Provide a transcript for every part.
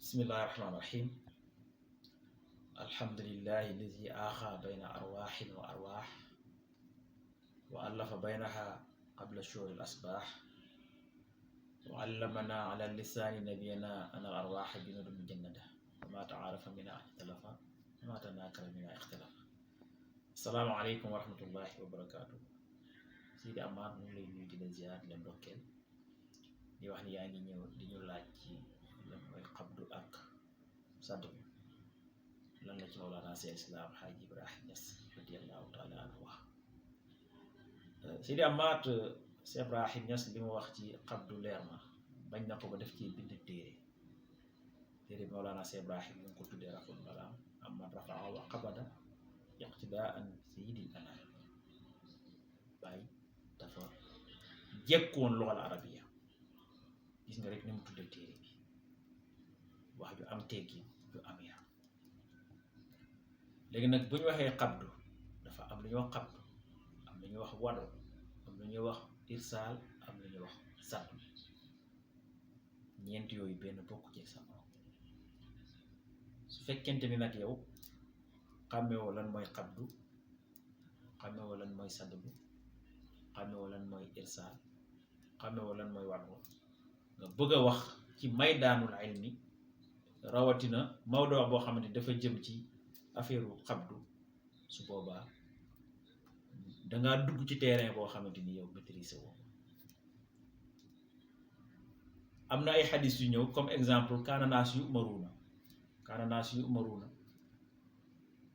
بسم الله الرحمن الرحيم. الحمد لله الذي آخى بين أرواح وأرواح وألف بينها قبل شهور الأصباح وعلمنا على لسان نبينا أن الأرواح جنود مجندة وما تعارف منها اختلف وما تناكر منها اختلف. السلام عليكم ورحمة الله وبركاته. Sidi Amar ñu lay nuyu di la ziar di la ndokkeel di wax ni yaa ngi ñëw di ñu laaj ci lan mooy xabdu ak sant bi lan la ci Mawlana Seex Islaam Xaaji Ibrahim Ñas radiyallahu taala anhu wax. Sidi Amar Seex Ibrahim Ñas li mu wax ci xabdu leer na bañ na ko ba def ci bind téere Mawlana Seex Ibrahim ñu ngi ko tuddee Raful Malaam amman rafaa wa qabada iqtidaan sayyidil anaam. Baay dafa jekkoon loxal arabiya, gis nga rek ni mu tuddee téere bi, wax ju am teggi ju am yar. léegi nag bu ñu waxee xabdu dafa am lu ñuy wax xabdu, am lu ñuy wax wado, am lu ñuy wax irsaal, am lu ñuy wax sàdd. ñeent yooyu benn bokku ci sa morom. su fekkente ni nag yow xàmmewoo lan mooy xabdu, xàmmewoo lan mooy sàdd bu, xàmmewoo lan mooy irsaal, xàmmewoo lan mooy wado, nga bëgg a wax ci maydaanul ilmi, rawatina mawdoo boo xamante dafa jëm ci affaireu xabdu, su boobaa dangaa dugg ci terrain boo xamante ni yow maîtriser woo. am na ay xadis yu ñëw comme exemple kaana naas yu umaruuna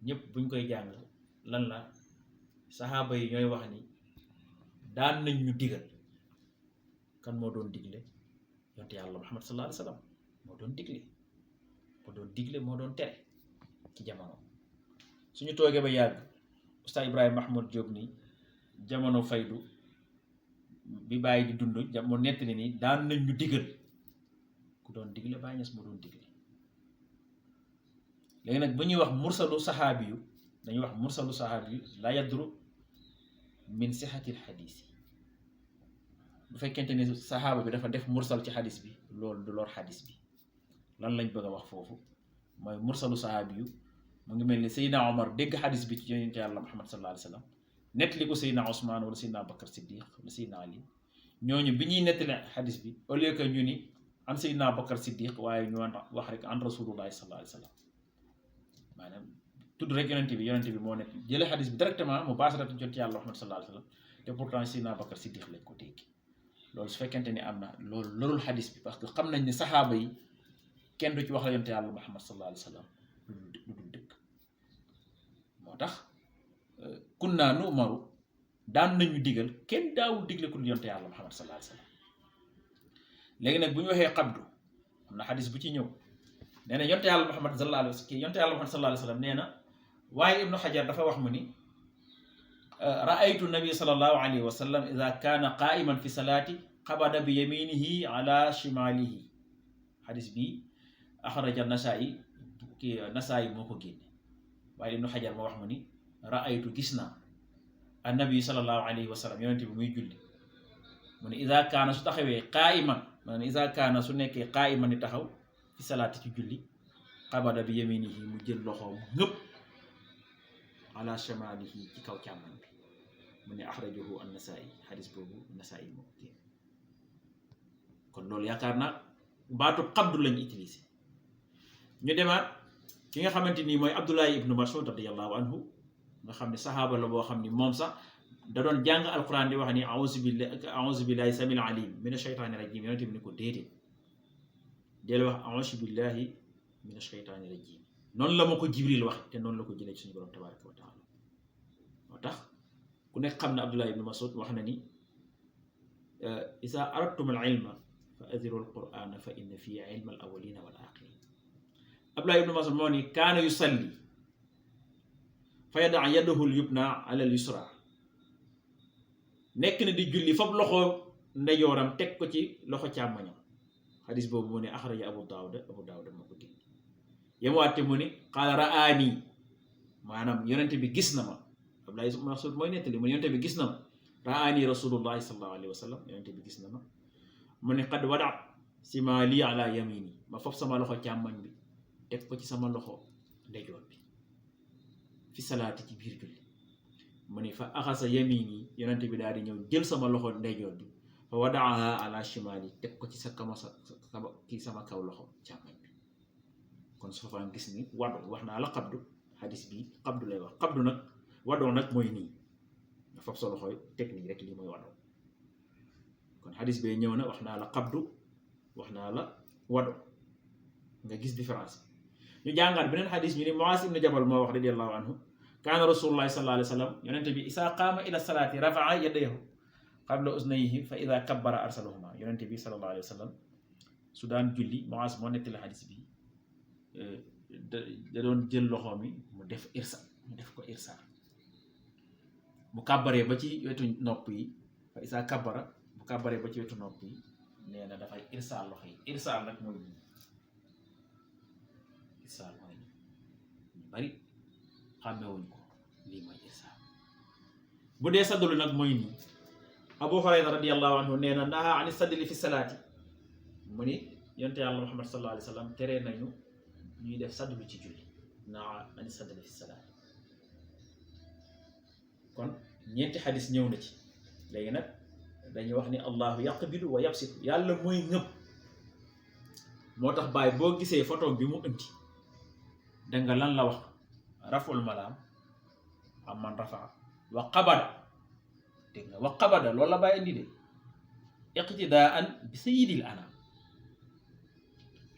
ñëpp buñ koy jàng lan la saxaaba yi ñooy wax ni daan nañ ñu digal. kan moo doon digle? yonte yàlla Muhammad sallallahu alayhi wa sallam moo doon digle moo doon tere ci jamono. suñu toogee ba yàgg Oustaz Ibrahima Mahmoud Diop ni jamono faydu bi bàyyi di dund mu nettali ni daan nañ ñu digal. ku doon digle Baay Ñas moo doon digle. léegi nag bu ñuy wax mursalu saxaabi yu dañuy wax mursalu saxaabi yu la yadru min sixatil xadis yi. bu fekkente ni saxaaba bi dafa def mursal ci xadis bi loolu du lor xadis bi. lan lañ bëgg a wax foofu mooy mursalu saxaabi yu mu ngi mel ni Seydina Omar dégg xadis bi ci yonent yàlla Muhammad sallallahu alayhi wa sallam nettali ko Seydina Ousmane wala Seydina Bakar Siddiq wala Seydina Ali. ñooñu bi ñuy nettali xadis bi au lieu que ñu ni an Seydina Bakar Siddiq waaye ñu wax rek an rasulullahi sallallahu alayhi wa sallam, maanaam tudd rek yonent bi moo nekk jële xadis bi directement mu baas rek jot yàlla Muhammad sallallahu alayhi wa sallam, te pourtant Seydina Bakar Siddiq lañ ko dégg. loolu su fekkente ni am na loolu lorul xadis bi, parce que xam nañ ni saxaaba yi kenn du ci wax la yonent yàlla Muhammad sallallahu alayhi wa sallam lu dul dëkk. moo tax kunna nu umaru daan nañu digal, kenn daawul digle ku dul yonent yàlla Muhammad sallallahu alayhi wa sallam. léegi nag bu ñu waxee xabdu am na xadis bu ci ñëw nee na yonent yàlla Muhammad sallallahu alayhi wa sallam nee na waaye Ibnu Xajar dafa wax mu ni raaytu nabi sallallahu alayhi wa sallam ida kaana qaiman fi salaati qabada bi yaminihi ala shimalihi. xadis bi axraja Nasaa'i moo ko génne, waaye Ibnu Xajar moo wax mu ni raaytu gis naa annabi sallallahu alayhi wa sallam yonente bi muy julli mu ne ida kaana su taxawee qaiman, maanaam ida kaana su nekkee qaiman ni taxaw fi salaati ci julli qabada bi yaminihi mu jël loxoom ngëpp ala shimalihi ci kaw càmmoñ bi. mu ne axrajahu an-Nasaa'i, xadis boobu Nasaa'i moo ko génne. kon loolu yaakaar naa baatu xabdu lañ utilisé. ñu demaat ki nga xamante ni mooy Abdullahi ibnu Mas'ud radiyallahu anhu, nga xam ne saxaaba la boo xam ni moom sax da doon jàng alquran di wax ni a'uuzu billahi samil alim mina shaytaani rajim. yonente bi ni ko déedéet del wax a'uuzu billahi mina shaytaani rajim. noonu la ma ko Jibril wax te noonu la ko jëlee ci suñu borom tabaraka wa taala. moo tax ku nekk xam na Abdullah ibn Mas'ud wax na ni isa aradtum al ilma fa adiru al qur'ana fa inna fi ilma al awwalina wal axirin. Abdullah ibn Mas'ud moo ni kaana yusalli fa yada yadahu al yumna ala al yusra. nekk na di julli fab loxo ndeyooram teg ko ci loxo càmmoñam. xadis boobu mu ne axraja Abu Daawuda moo ko génne. yemawaate mu ni qaala ra'aani, maanaam yonente bi gis na ma. Abdullah ibn Mas'ud mooy nettali mu ne yonente bi gis na ma. ra'aani rasulullahi sallallahu alayhi wa sallam, yonente bi gis na ma. mu ne qad simaali ala yamini ma fop sama loxo càmmoñ bi teg ko ci sama loxo ndeyjoor bi fi salaati ci biir julli mu ne fa axasa yamini yonente bi daal di ñëw jël sama loxo ndeyjoor bi fa wadaaha ala shimaali teg ko ci sama kaw loxo càmmoñ bi kon su fa gis ni wado wax naa la xabdu xadis bi xabdu lay wax xabdu nag wadoo nag mooy nii nga fab sa loxo teg nii rek lii mooy wadoo kon xadis bee ñëw na wax naa la xabdu wax naa la wado nga gis différence ñu jàngaat beneen xadis ñu ni Muaaz ibn Jabal moo wax radiyallahu anhu kaana rasulullahi sallallahu alayhi wa sallam yonente bi isaa qaama ila salaati rafaa yadayhi qabla uznayhi fa ida kabbara arsalahuma yonente bi sallallahu alayhi wa sallam su daan julli Muaaz moo nettali xadis bi da doon jël loxo mi mu def ko irsa bu kàbbaree ba ci wetu nopp yi fa isaa kabbara bu kàbbaree ba ci wetu nopp yi nee na dafay irsaal loxo yi irsaal nag mooy nii irsaal mooy nii ñu bari xàmmewuñ ko lii mooy irsaal bu dee saddalu nag mooy nii Abu Hurayra radiyallahu anhu nee na naha ani saddali fi salaati mu ni yonte yàlla Muhammad sallallahu alayhi wa sallam tere nañu ñuy def saddalu ci julli naha ani saddali fi salaati kon ñeenti xadis ñëw na ci léegi nag dañuy wax ni allahu yaqbilu wa yabsitu yàlla mooy ngëb moo tax baay boo gisee photo bi mu indi danga nga lan la wax raful malaam am man rafaa wa qabada dégg nga wa qabada loolu la baay indi de iqtidaan bi sayyidil anam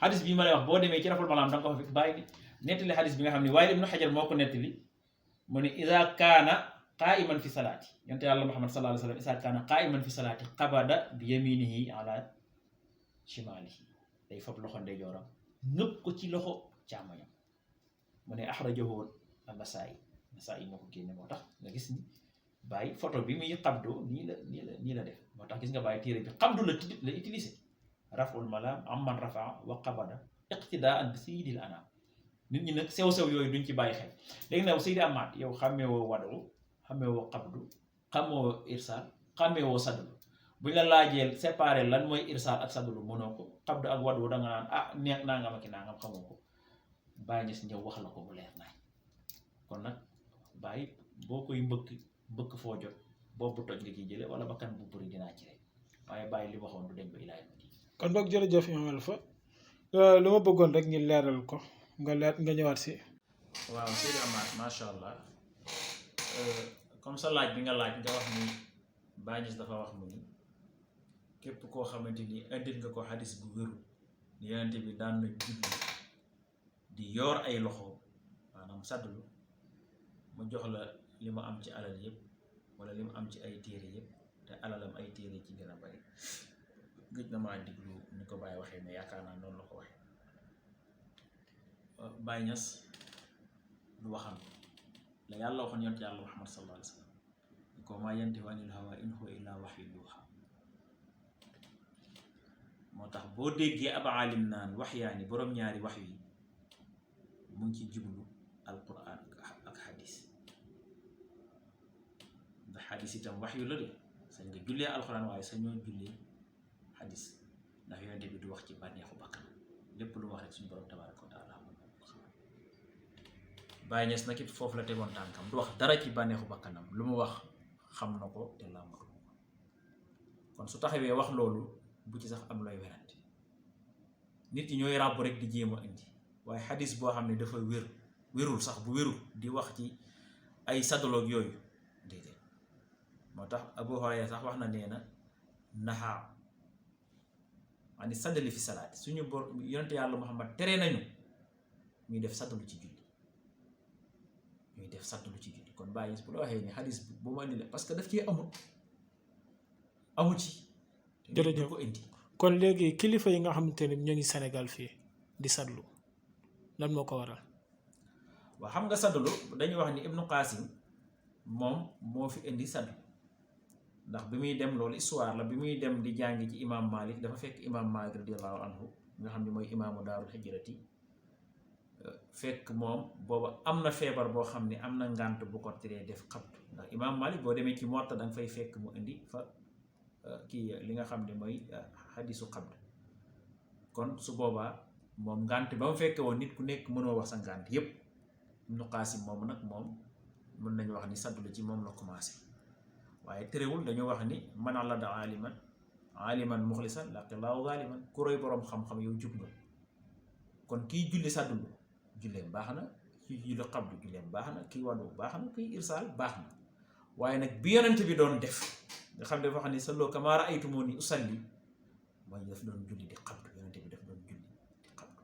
xadis bii ma lay wax boo demee ci raful malaam da nga ko fa fekk bàyyi nettali xadis bi nga xam ne waaye ibnu xajar moo ko nettali mu ne ida kaana qaa'iman fi salaati yonte yàlla Muhammad sallallahu alayhi wa sallam ida kaana qaa'iman fi salaati qabada bi yaminihi ala shimaalihi day fab loxo ndeyjooram nëpp ko ci loxo càmmoñam mu ne axrajahu Nasaa'i moo ko génne moo tax nga gis ni bàyyi photo bi muy xabdoo nii la def moo tax gis nga bàyyi téere bi xabdu la utilisé raful malaam amman rafaa wa qabada iqtidaan bi sayyidil anam nit ñi nag sew-sew yooyu duñ ci bàyyi xel léegi nag Seydi Amaat yow xàmmee woo wadu xàmmee woo xabdu xàmmee woo irsaal xàmmee woo sadlu buñ la laajee séparé lan mooy irsaal ak sadlu mënoo ko xabdu ak wadu da nga naan neex naa nga ma ki naa ngam xamoo ko bàyyi ñes ñëw wax la ko bu leer naay kon nag bàyyi boo koy mbëkk foo jot boobu toj nga ciy jële wala bakkan bu bëri dinaa ci rek waaye bàyyi li waxoon du dañ ko ilaay ma kon boog jërëjëf Imam Alpha lu ma bëggoon rek ñu leeral ko nga ñëwaat si waaw Seydi Amaat masha Allah comme sa laaj bi nga laaj nga wax ni Baay Ñas dafa wax mu ni képp koo xamante ni indil nga ko xadis bu wéru ni yonente bi daan na julli di yor ay loxo maanaam saddlu mu jox la li mu am ci alal yëpp wala li mu am ci ay téere yëpp te alalam ay téere ci gën a bari gëj na maa diglu ni ko Baay waxee mais yaakaar naa noonu la ko waxee Baay Ñas lu waxam la yàlla waxoon yonent yàlla Muhammad sallallahu alayhi wa sallam ko maa yantiqu anil hawaa in huwa illaa wahyun yuuhaa moo tax boo déggee ab aalim naan waxyaani boroom ñaari wax yi mu ngi ci jublu alquran ak xadis ndax xadis itam wax yu la de sañ nga jullee alquran waaye sañoo jullee xadis ndax yonente bi du wax ci bànneexu bakkan lépp lu mu wax rek suñu borom tabaaraka wa taala moom ko xam Baay Ñas nag it foofu la tegoon tànkam du wax dara ci bànneexu bakkanam lu mu wax xam na ko te làmbatu ko kon su taxawee wax loolu bu ci sax am looy werante nit ñi ñooy ràbb rek di jéem a indi waaye xadis boo xam ne dafa wérul sax bu wérul di wax ci ay sadaloog yooyu déedéet moo tax Abu Hurayra sax wax na nee na naxaa ani sadali fi salaati suñu bor yonente yàlla Muhammad tere nañu ñuy def sadalu ci julli kon Baay Ñas bu la waxee ni xadis bu ma indi la parce que daf ci amu ci jërëjëf ko indi kon léegi kilifa yi nga xamante ne ñoo ngi Sénégal fii di sadlu lan moo ko waral waaw xam nga sadlu dañuy wax ni Ibnu Qasim moom moo fi indi sadlu ndax bi muy dem loolu histoire la bi muy dem di jàngi ci imam Malik dafa fekk imam Malik radiyallahu anhu nga xam ne mooy imaamu daarul hijrati fekk moom booba am na feebar boo xam ne am na ngànt bu ko teree def xabtu ndax imam Malik boo demee ci Muwatta danga fay fekk mu indi fa kii li nga xam ne mooy xadisu xabd kon su boobaa moom ngànt ba mu fekke woon nit ku nekk mënoo wax sa ngànt yépp Ibnu Qaasim moom nag moom mën nañu wax ni saddu la ci moom la commencé waaye terewul dañu wax ni man allada aliman muxlisan laqillaahu zaliman ku roy boroom xam-xam yow jub nga kon kiy julli sàddulu julleem baax na kiy julli xabdu julleem baax na kiy wàllu baax na kiy irsaal baax na waaye nag bi yonent bi doon def nga xam ne dafa xam ne salloo kamaa ra'aytumuuni usalli mooy daf doon julli di xabdu yonent bi daf doon julli di xabdu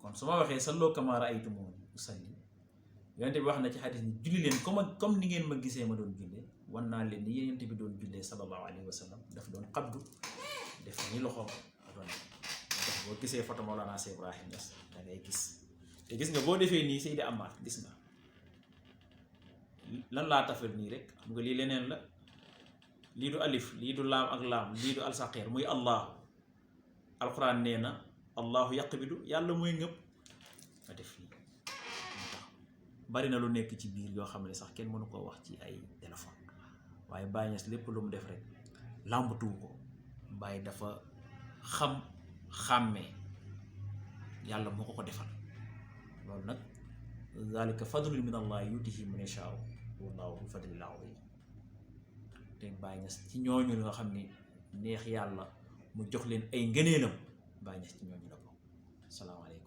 kon su ma waxee salloo kamaa ra'aytumuuni usalli yonent bi wax na ci xadis ni julli leen comme ni ngeen ma gisee ma doon jullee wan naa leen ni yonent bi doon jullee sallallahu alayhi wa sallam daf doon xabdu def ni loxoom doon def boo gisee photo Mawlana Cheikh Ibrahim Niass da ngay gis te gis nga boo defee nii Seydi Amar gis nga lan laa tafal nii rek xam nga lii leneen la lii du alif lii du laam ak laam lii du alsaqeer muy allahu alquran nee na allahu yaqbidu yàlla mooy ngëpp nga def lii bari na lu nekk ci biir yoo xam ne sax kenn mënu koo wax ci ay téléphone waaye Baye Niass lépp lu mu def rek làmbatuwu ko Baye dafa xàmmee yàlla moo ko defal loolu nag zalika fadlun min allah yutihi man yashaa wallahu bi fadlil azim te Baye Niass ci ñooñu nga xam ne neex yàlla mu jox leen ay ngëneelam Baye Niass ci ñooñu la bokk salaamaaleykum